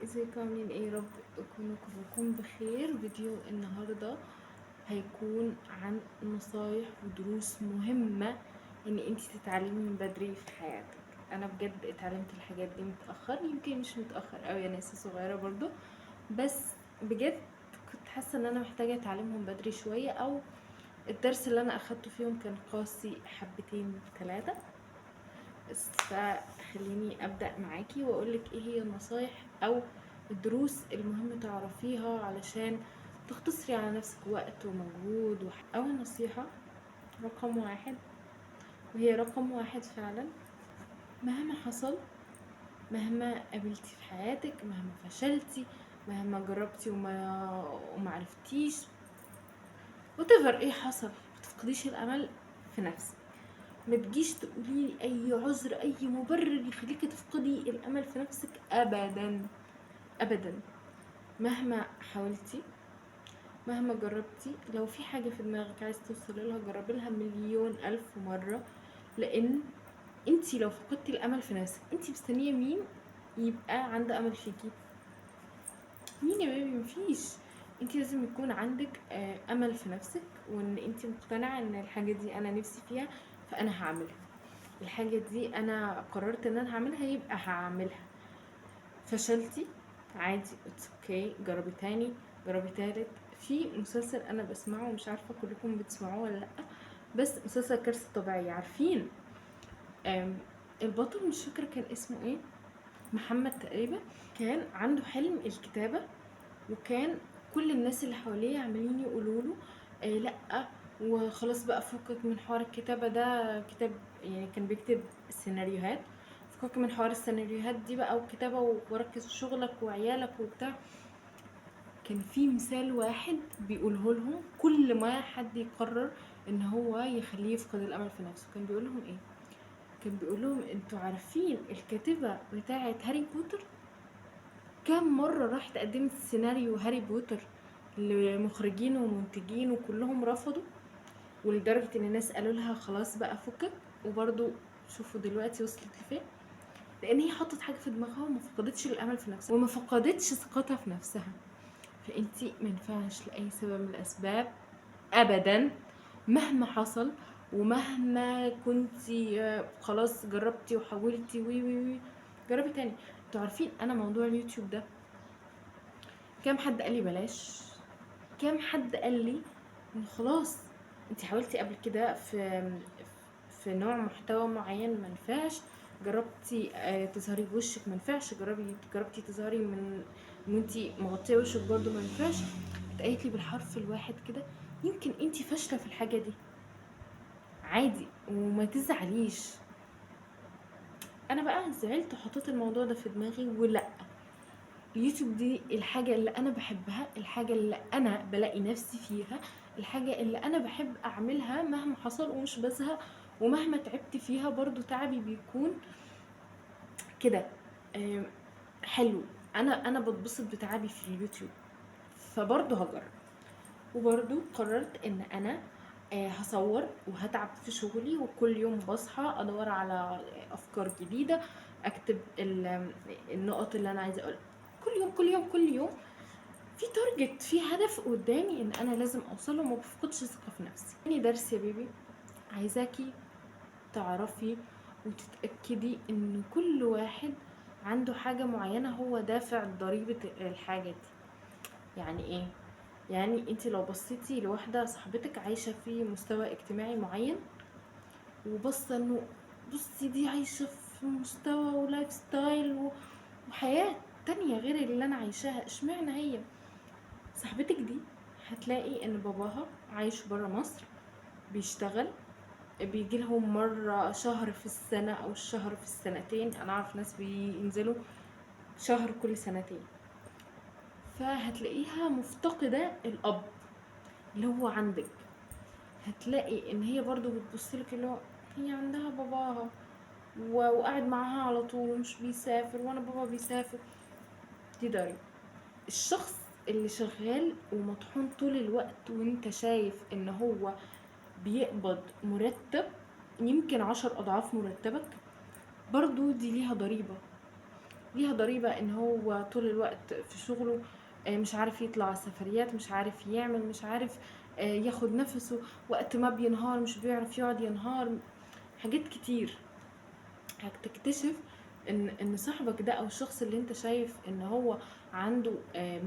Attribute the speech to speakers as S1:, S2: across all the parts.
S1: ازيكم؟ عاملين ايه؟ يا رب تكونوا كلكم بخير. فيديو النهارده هيكون عن نصايح ودروس مهمة ان انتي تتعلمي من بدري في حياتك. انا بجد اتعلمت الحاجات دي متأخر، يمكن مش متأخر قوي، انا لسه صغيرة برضو، بس بجد كنت حاسة ان انا محتاجة اتعلمهم بدري شوية، او الدرس اللي انا اخدته فيهم كان قاسي حبتين ثلاثة. بس فخليني ابدأ معاكي واقولك ايه هي النصايح او الدروس المهم تعرفيها علشان تختصري على نفسك وقت ومجهود. اول نصيحة رقم 1، وهي رقم 1 فعلا، مهما حصل، مهما قابلتي في حياتك، مهما فشلتي، مهما جربتي وما عرفتيش، whatever ايه حصل، ما تفقديش الامل في نفسك. ما تجيش تقولي لي اي عذر، اي مبرر يخليكي تفقدي الامل في نفسك ابدا ابدا. مهما حاولتي، مهما جربتي، لو في حاجة في دماغك عايز توصلي لها جربي لها مليون ألف مرة، لأن انتي لو فقدتي الأمل في نفسك انتي مستنية مين يبقى عنده أمل فيكي؟ مين يا بيبي؟ مفيش. انتي لازم يكون عندك أمل في نفسك، وان انتي مقتنعة ان الحاجة دي أنا نفسي فيها فأنا هعملها، الحاجة دي أنا قررت ان أنا هعملها يبقى هعملها. فشلتي عادي، it's okay، جربي تاني، جربي تالت. في مسلسل انا بسمعه ومش عارفه كلكم بتسمعوه ولا لا، بس مسلسل كارثه طبيعيه، عارفين؟ البطل مش فاكره كان اسمه ايه، محمد تقريبا، كان عنده حلم الكتابه، وكان كل الناس اللي حواليه عمالين يقولوا له لا وخلاص بقى فكك من حوار الكتابه ده، كتاب يعني كان بيكتب سيناريوهات، فكك من حوار السيناريوهات دي بقى والكتابه، وركز في شغلك وعيالك وبتاع. كان في مثال واحد بيقوله لهم كل ما حد يقرر ان هو يخليه يفقد الامل في نفسه، كان بيقول لهم ايه؟ كان بيقول لهم انتوا عارفين الكاتبة بتاعة هاري بوتر كام مرة راحت قدمت سيناريو هاري بوتر لمخرجين ومنتجين وكلهم رفضوا، ولدرجة ان الناس قالوا لها خلاص بقى فكك، وبرضو شوفوا دلوقتي وصلت لفين، لان هي حطت حاجة في دماغها وما فقدتش الامل في نفسها وما فقدتش ثقتها في نفسها. فانتي ما ينفعش لاي سبب من الاسباب ابدا، مهما حصل ومهما كنتي خلاص جربتي وحاولتي وي وي وي، جربي تاني. انتوا عارفين انا موضوع اليوتيوب ده كام حد قال لي بلاش، كام حد قال لي ان خلاص انتي حاولتي قبل كده في نوع محتوى معين ما نفعش، جربتي تظهري بوشك ما نفعش، جربتي تظهري من وانتي مغطيه وشك برضو ما نفعش. اتقالت لي بالحرف الواحد كده يمكن انتي فاشله في الحاجه دي، عادي وما تزعليش. انا بقى زعلت وحطيت الموضوع ده في دماغي، ولا اليوتيوب دي الحاجه اللي انا بحبها، الحاجه اللي انا بلاقي نفسي فيها، الحاجه اللي انا بحب اعملها مهما حصل ومش بزهق، ومهما تعبت فيها برضو تعبي بيكون كده حلو. انا بتبسط بتعبي في اليوتيوب، فبرضو هجرب. وبرضو قررت ان انا هصور وهتعب في شغلي، وكل يوم بصحى ادور على افكار جديده، اكتب النقط اللي انا عايزه اقولها كل يوم كل يوم كل يوم. في target، في هدف قدامي ان انا لازم اوصله، وما بفقدش ثقه في نفسي. تاني درس يا بيبي، عايزاكي تعرفي وتتاكدي ان كل واحد عنده حاجه معينه هو دافع ضريبه الحاجه دي. يعني ايه؟ يعني انت لو بصيتي لواحده صاحبتك عايشه في مستوى اجتماعي معين، وبصه انه بصي دي عايشه في مستوى و lifestyle وحياه تانية غير اللي انا عايشاها، اشمعنى هي؟ صاحبتك دي هتلاقي ان باباها عايش برا مصر، بيشتغل، بيجي لهم مرة شهر في السنة او شهر في السنتين، انا اعرف ناس بينزلوا شهر كل سنتين. فهتلاقيها مفتقدة الاب اللي هو عندك، هتلاقي ان هي برضو بتبصلك اللي هو هي عندها باباها وقاعد معاها على طول ومش بيسافر، وانا بابا بيسافر. دي ضريبة. الشخص اللي شغال ومطحون طول الوقت وانت شايف ان هو بيقبض مرتب يمكن 10 اضعاف مرتبك، برضو دي ليها ضريبة. ليها ضريبة ان هو طول الوقت في شغله، مش عارف يطلع سفريات، مش عارف يعمل، مش عارف ياخد نفسه، وقت ما بينهار مش بيعرف يقعد ينهار، حاجات كتير. هتكتشف ان صاحبك ده او الشخص اللي انت شايف ان هو عنده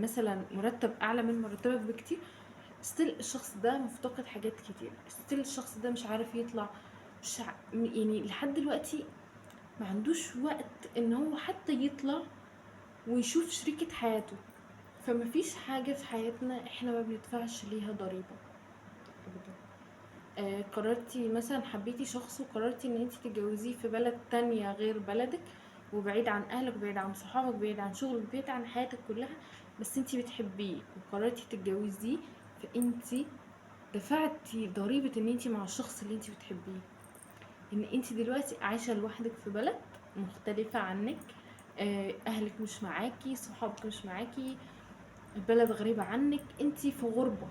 S1: مثلا مرتب اعلى من مرتبك بكتير، still الشخص ده مفتقد حاجات كتير، still الشخص ده مش عارف يطلع، مش يعني لحد دلوقتي ما عندوش وقت ان هو حتى يطلع ويشوف شريكة حياته. فمفيش حاجة في حياتنا احنا ما بندفعش ليها ضريبة ابدا. قررتي مثلا حبيتي شخص وقررتي ان انتي تتجوزيه في بلد تانية غير بلدك، وبعيد عن اهلك، وبعيد عن صحابك، بعيد عن شغلك، بعيد عن حياتك كلها، بس انتي بتحبيه وقررتي تتجوزيه، فانتي دفعتي ضريبة ان انتي مع الشخص اللي انتي بتحبيه، ان انتي دلوقتي عايشة لوحدك في بلد مختلفة عنك، اهلك مش معاكي، صحابك مش معاكي، البلد غريبة عنك، انتي في غربة.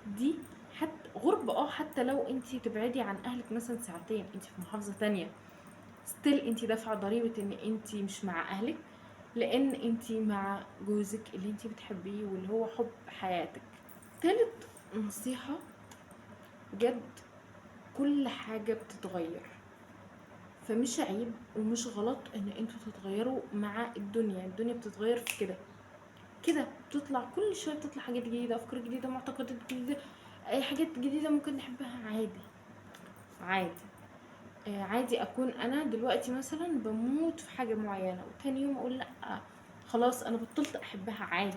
S1: دي حتى غربة، حتى لو انتي تبعدي عن اهلك مثلا ساعتين، انتي في محافظة تانية، still انتي دافعة ضريبة ان انتي مش مع اهلك، لان انتي مع جوزك اللي انتي بتحبيه واللي هو حب حياتك. تالت نصيحة بجد، كل حاجة بتتغير، فمش عيب ومش غلط ان انتوا تتغيروا مع الدنيا. الدنيا بتتغير في كده كده، بتطلع كل شوية، بتطلع حاجات جديدة، افكار جديدة، معتقدات جديدة، اي حاجات جديدة ممكن نحبها. عادي عادي، عادي اكون انا دلوقتي مثلا بموت في حاجة معينة وتاني يوم اقول لا خلاص انا بطلت احبها. عادي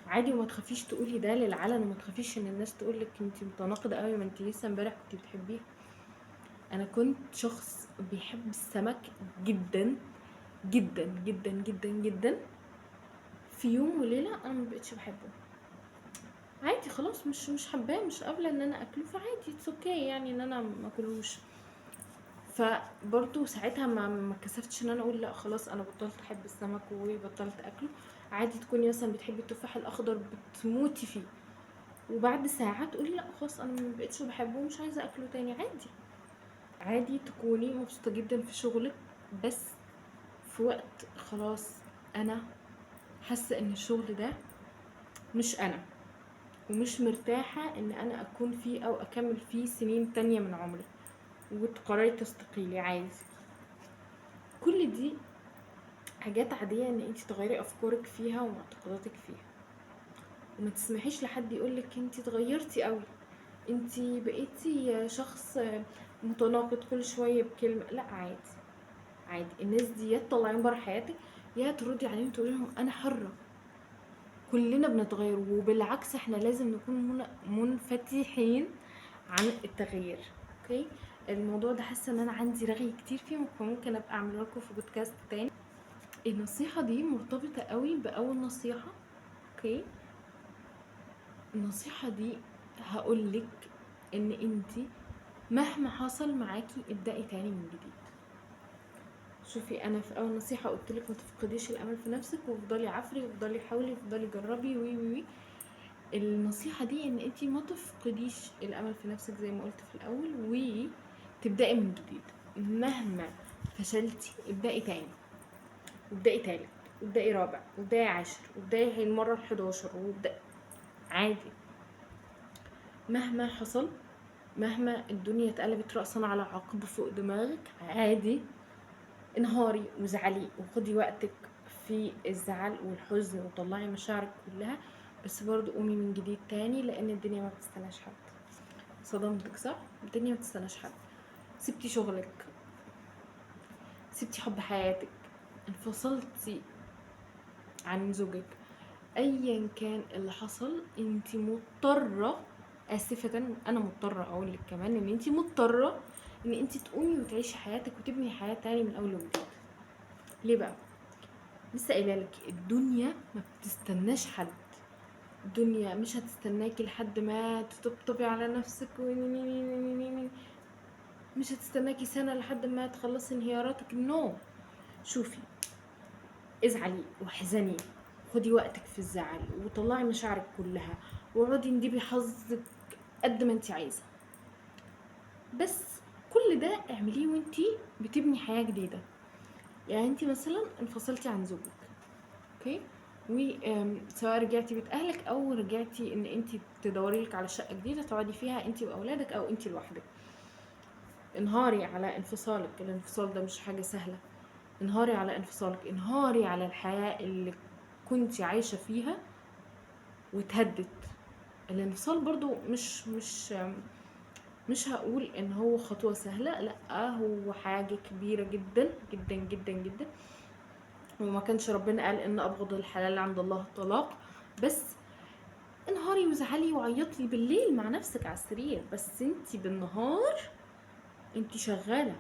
S1: عادي، وما تخافيش تقولي ده للعلن، وما تخافيش ان الناس تقولك انتي متناقضة قوي، ما انتي لسه امبارح كنتي بتحبيه. انا كنت شخص بيحب السمك جدا جدا جدا جدا جدا، في يوم وليلة انا ما بقتش بحبه. عادي خلاص، مش حباه، مش قابله ان انا اكله، فعادي it's okay يعني ان انا ما اكلهوش. فبرضو ساعتها ما كسفتش ان انا اقول لا خلاص انا بطلت احب السمك وبطلت اكله. عادي تكوني مثلا بتحبي التفاح الاخضر بتموتي فيه، وبعد ساعه تقولي لا خلاص انا ما بقتش بحبه ومش عايزه اكله تاني. عادي عادي تكوني مبسوطه جدا في شغلك، بس في وقت خلاص انا حاسه ان الشغل ده مش انا، ومش مرتاحه ان انا اكون فيه او اكمل فيه سنين تانية من عمري، وتقرري تستقيلي. عادي، كل دي حاجات عادية ان انتي تغيري افكارك فيها ومعتقداتك فيها، وما تسمحيش لحد يقولك انتي اتغيرتي قوي، انتي بقيتي شخص متناقض كل شوية بكلمة. لا عادي عادي، الناس دي يا تطلعيهم بره حياتك يا تردي عليهم تقولي لهم انا حرة. كلنا بنتغير، وبالعكس احنا لازم نكون منفتحين عن التغيير. okay، الموضوع ده حاسه ان انا عندي رغي كتير فيه، ممكن ابقى اعمله لكم في بودكاست تاني. النصيحه دي مرتبطه قوي باول نصيحه. okay، النصيحه دي هقولك ان انتي مهما حصل معاكي ابدأي تاني من جديد. شوفي، انا في اول نصيحه قلت لك ما تفقديش الامل في نفسك، وافضلي عفري وافضلي حاولي وافضلي جربي وي وي وي. النصيحه دي ان انتي ما تفقديش الامل في نفسك زي ما قلت في الاول، وتبدأي من جديد. مهما فشلتي ابدأي تاني، وابدأي تالت، وابدأي رابع، وابدأي عاشر، وابدأي المرة الحداشر، وابدأي عادي. مهما حصل، مهما الدنيا اتقلبت رأسا على عقب فوق دماغك، عادي انهاري وزعلي وخدي وقتك في الزعل والحزن وطلعي مشاعرك كلها، بس برضو قومي من جديد تاني، لان الدنيا ما بتستناش حد. صدمتك صح؟ الدنيا ما بتستناش حد. سبتي شغلك، سبتي حب حياتك، انفصلتي عن زوجك، ايا كان اللي حصل انتي مضطرة، اسفة انا مضطرة اقول لك كمان ان انتي مضطرة ان انتي تقومي وتعيشي حياتك وتبني حياة تاني من اول وجديد. ليه بقى؟ لسه قايله لك الدنيا ما بتستناش حد. الدنيا مش هتستناكي لحد ما تطبطبي على نفسك مش هتستناكي سنة لحد ما تخلصي انهياراتك. نو، شوفي، ازعلي واحزني، خدي وقتك في الزعل وطلعي مشاعرك كلها، واقعدي اندبي حظك قد ما انتي عايزة، بس كل ده اعمليه وانتي بتبني حياة جديدة. يعني انت مثلا انفصلتي عن زوجك، okay، وسواء رجعتي بيت اهلك او رجعتي ان انت تدوري لك على شقه جديدة تقعدي فيها انت واولادك او انت لوحدك، انهاري على انفصالك. الانفصال ده مش حاجة سهلة. انهاري على انفصالك، انهاري على الحياة اللي كنتي عايشه فيها وتهدت. الانفصال برضو مش هقول ان هو خطوة سهلة، لا هو حاجة كبيرة جدا جدا جدا جدا، وما كانش ربنا قال ان ابغض الحلال عند الله الطلاق. بس انهاري وزعلي وعيطي بالليل مع نفسك على السرير، بس انتي بالنهار انتي شغالة،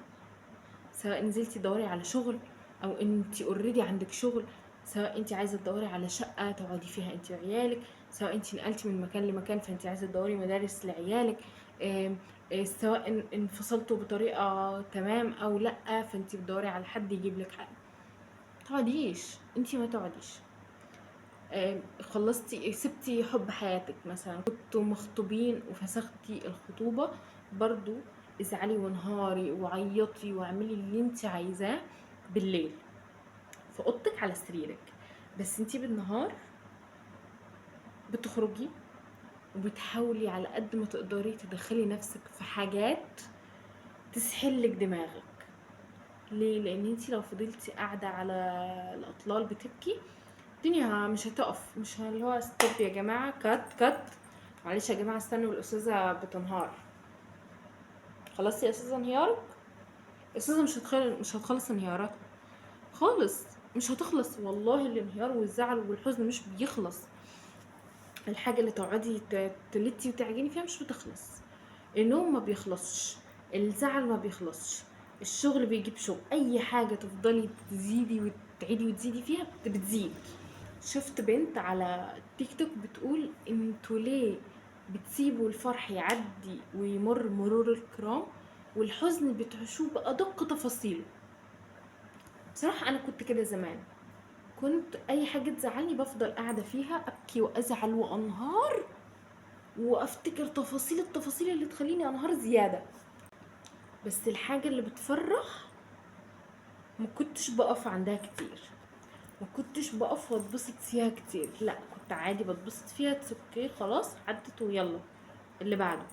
S1: سواء نزلتي تدوري على شغل او انتي already عندك شغل، سواء انتي عايزه تدوري على شقه تقعدي فيها انتي وعيالك، سواء انتي نقلتي من مكان لمكان فانتي عايزه تدوري مدارس لعيالك، آم، آم، سواء انفصلتوا بطريقة تمام او لا فانتي بتدوري على حد يجيب لك حق. تقعديش انتي، ما تقعديش. خلصتي سبتي حب حياتك مثلا، كنتوا مخطوبين وفسختي الخطوبة، برضو ازعلي وانهاري وعيطي واعملي اللي انت عايزاه بالليل في اوضتك على سريرك، بس انتي بالنهار بتخرجي وبتحاولي على قد ما تقدري تدخلي نفسك في حاجات تسحلك دماغك. ليه؟ لان انتي لو فضلتي قاعدة على الاطلال بتبكي الدنيا مش هتقف، مش اللي هو stop يا جماعة، cut cut، معلش يا جماعة استنوا الاستاذة بتنهار. خلصتي يا استاذه انهيارك؟ الاستاذة مش هتخلص انهياراتها خالص، مش هتخلص والله. الانهيار والزعل والحزن مش بيخلص. الحاجة اللي تقعدي تلتي وتعجني فيها مش بتخلص. النوم ما بيخلصش، الزعل ما بيخلصش، الشغل بيجيب شغل، اي حاجة تفضلي تزيدي وتعيدي وتزيدي فيها بتزيد. شفت بنت على تيك توك بتقول انتوا ليه بتسيبوا الفرح يعدي ويمر مرور الكرام والحزن بتعيشوه بأدق تفاصيله؟ بصراحة أنا كنت كده زمان، كنت أي حاجة تزعلني بفضل قاعدة فيها أبكي وأزعل وأنهار وأفتكر تفاصيل التفاصيل اللي تخليني أنهار زيادة. بس الحاجة اللي بتفرح ما كنتش بقف عندها كتير، ما كنتش بقف واتبسط فيها كتير، لا كنت عادي بتبسط فيها، okay خلاص عدت ويلا اللي بعده.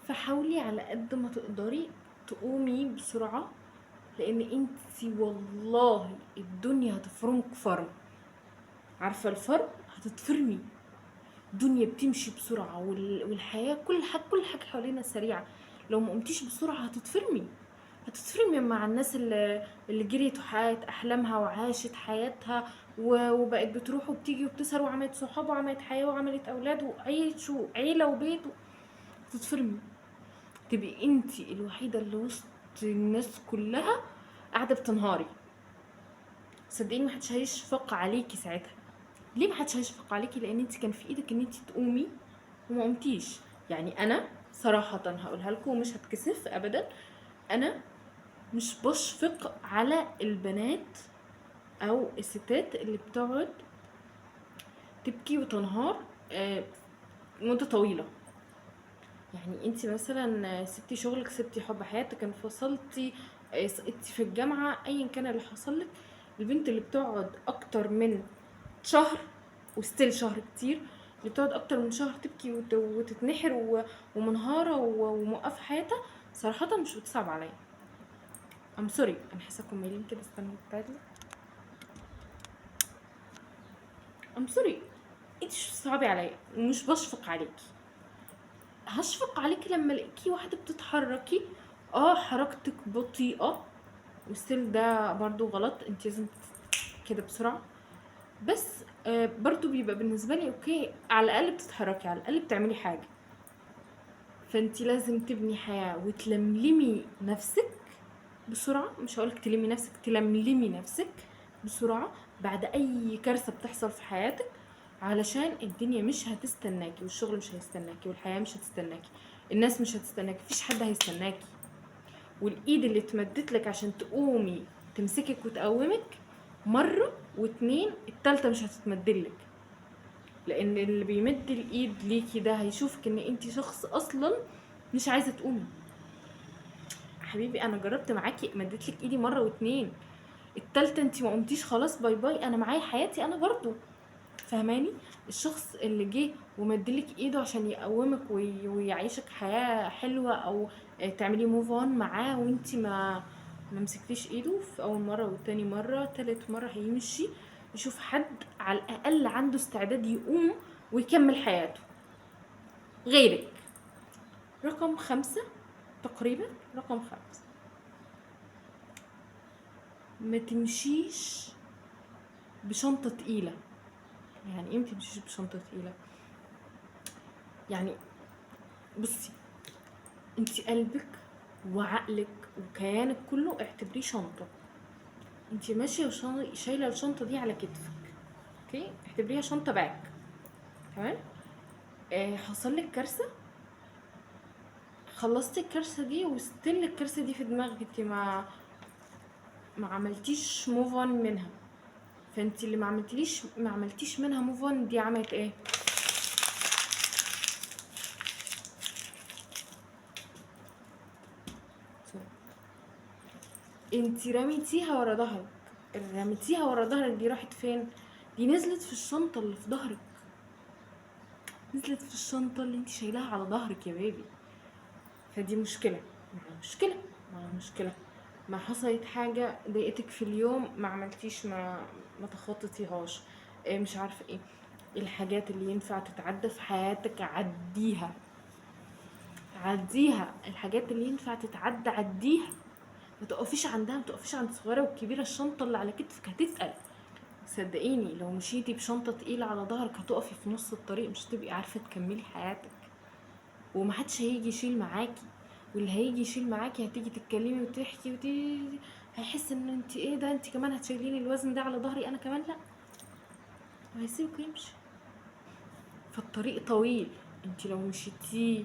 S1: فحاولي على قد ما تقدري تقومي بسرعة، لان انتي والله الدنيا هتفرمك فرم. عارفة الفرم؟ هتتفرمي. الدنيا بتمشي بسرعة والحياة كل حاجة حوالينا سريعة، لو ما قمتيش بسرعة هتتفرمي. هتتفرمي مع الناس اللي جريت وحققت أحلامها وعاشت حياتها وبقت بتروح وبتيجي وبتسهر وعملت صحاب وعملت حياة وعملت أولاد وعيش وعيلة وبيت هتتفرمي. تبقي انتي الوحيدة اللي وسط الناس كلها قاعدة بتنهاري. صدقيني محدش هيشفق عليكي ساعتها. ليه محدش هيشفق عليكي؟ لان انتي كان في ايدك ان انتي تقومي وما قمتيش. انا صراحة هقولها لكم ومش هتكسف ابدا، انا مش بشفق على البنات او الستات اللي بتقعد تبكي وتنهار مدة طويلة. انتي مثلا سبتي شغلك، سبتي حب حياتك، انفصلتي، سقطتي في الجامعة، ايا كان اللي حصل لك، البنت اللي بتقعد اكتر من شهر، وستيل شهر كتير، اللي بتقعد اكتر من شهر تبكي وتتنحر ومنهارة وموقفة حياتها، صراحة مش بتصعب عليا. I'm sorry، انا حاساكم مايلين كده، استنوا تعالوا. I'm sorry، انتي مش بتصعبي عليا ومش بشفق عليكي. هشفق عليكي لما الاقيكي واحدة بتتحركي، حركتك بطيئة، والستيل ده برضو غلط، انتي لازم كده بسرعة، بس برضو بيبقى بالنسبة لي okay، على الأقل بتتحركي، على الأقل بتعملي حاجة. فانتي لازم تبني حياة وتلملمي نفسك بسرعة. مش هقولك تلمي نفسك، تلملمي نفسك بسرعة بعد أي كارثة بتحصل في حياتك، علشان الدنيا مش هتستناكي، والشغل مش هيستناكي، والحياة مش هتستناكي، الناس مش هتستناكي، مفيش حد هيستناكي. والإيد اللي اتمدت لك عشان تقومي تمسكك وتقومك مرة واتنين، التالتة مش هتتمدلك، لأن اللي بيمد الإيد ليكي ده هيشوفك إن انتي شخص أصلا مش عايزة تقومي. حبيبي أنا جربت معاكي، مدت لك إيدي مرة واتنين، التالتة انت ما قمتيش، خلاص bye bye، انا معايا حياتي انا برضو، فهماني؟ الشخص اللي جه ومدلك ايده عشان يقومك ويعيشك حياة حلوة او تعملي move on معاه، وانت ما مسكتيش ايده في اول مرة والتاني مرة تالت مرة، هيمشي يشوف حد على الاقل عنده استعداد يقوم ويكمل حياته غيرك. رقم 5 تقريبا، رقم 5، ما تمشيش بشنطة تقيلة. يعني ايه ما تمشيش بشنطة تقيلة؟ يعني بصي، انتي قلبك وعقلك وكيانك كله اعتبريه شنطة، انتي ماشية شايلة الشنطة دي على كتفك، okay؟ اعتبريها شنطة bag، تمام؟ حصل لك كارثة، خلصتي الكارثة دي و still الكارثة دي في دماغك، انتي ما عملتيش move on منها. فانتي اللي ما عملتيش منها move on دي عملت ايه؟ انتي رميتيها ورا ظهرك. رميتيها ورا ظهرك دي راحت فين؟ دي نزلت في الشنطة اللي في ظهرك، نزلت في الشنطة اللي انتي شايلاها على ظهرك يا baby. فدي مشكلة مع مشكلة مع مشكلة. ما حصلت حاجة ضايقتك في اليوم، ما عملتيش، ما تخططيهاش، مش عارفة ايه الحاجات اللي ينفع تتعدى في حياتك، عديها، عديها. الحاجات اللي ينفع تتعدى عديها، ما تقفيش عندها، ما تقفيش عند الصغيرة والكبيرة. الشنطة اللي على كتفك هتتقل، صدقيني لو مشيتي بشنطة تقيلة على ظهرك هتقفي في نص الطريق، مش هتبقي عارفة تكملي حياتك، ومحدش هيجي يشيل معاكي، واللي هيجي يشيل معاكي هتيجي تتكلمي وتحكي هيحس ان انت ايه ده، انت كمان هتشيليني الوزن ده على ظهري انا كمان، لا، وهيسيبك ويمشي. فالطريق طويل، انت لو مشيتيه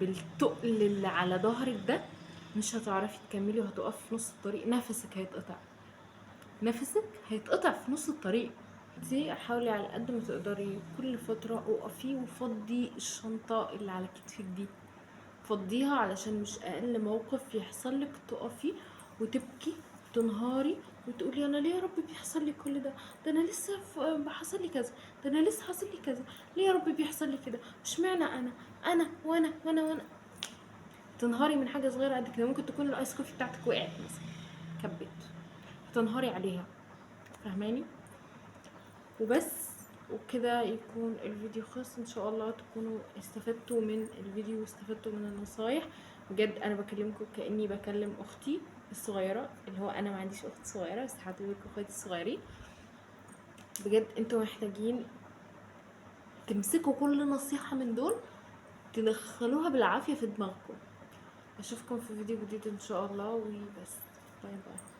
S1: بالتقل اللي على ظهرك ده مش هتعرفي تكملي، وهتقفي في نص الطريق، نفسك هيتقطع، نفسك هيتقطع في نص الطريق. انتي حاولي على قد ما تقدري كل فترة اقفي وفضي الشنطة اللي على كتفك دي، فضيها، علشان مش اقل موقف يحصل لك تقفي وتبكي وتنهاري وتقولي انا ليه يا رب بيحصل لي كل ده، ده انا لسه حصل لي كذا، ده انا لسه حصل لي كذا، ليه يا رب بيحصل لي كده، مش معنى انا، انا وانا وانا وانا. تنهاري من حاجة صغيرة قد كده، ممكن تكون ال ice coffee بتاعتك وقعت مثلا، كبت، هتنهاري عليها، فاهماني؟ وبس، وكده يكون الفيديو خلص. ان شاء الله تكونوا استفدتوا من الفيديو واستفدتوا من النصايح. بجد انا بكلمكم كاني بكلم اختي الصغيرة، اللي هو انا ما عنديش اخت صغيرة، بس هعتبركم اخواتي الصغيرين. بجد انتوا محتاجين تمسكوا كل نصيحة من دول تدخلوها بالعافية في دماغكم. اشوفكم في فيديو جديد ان شاء الله، وبس، bye bye.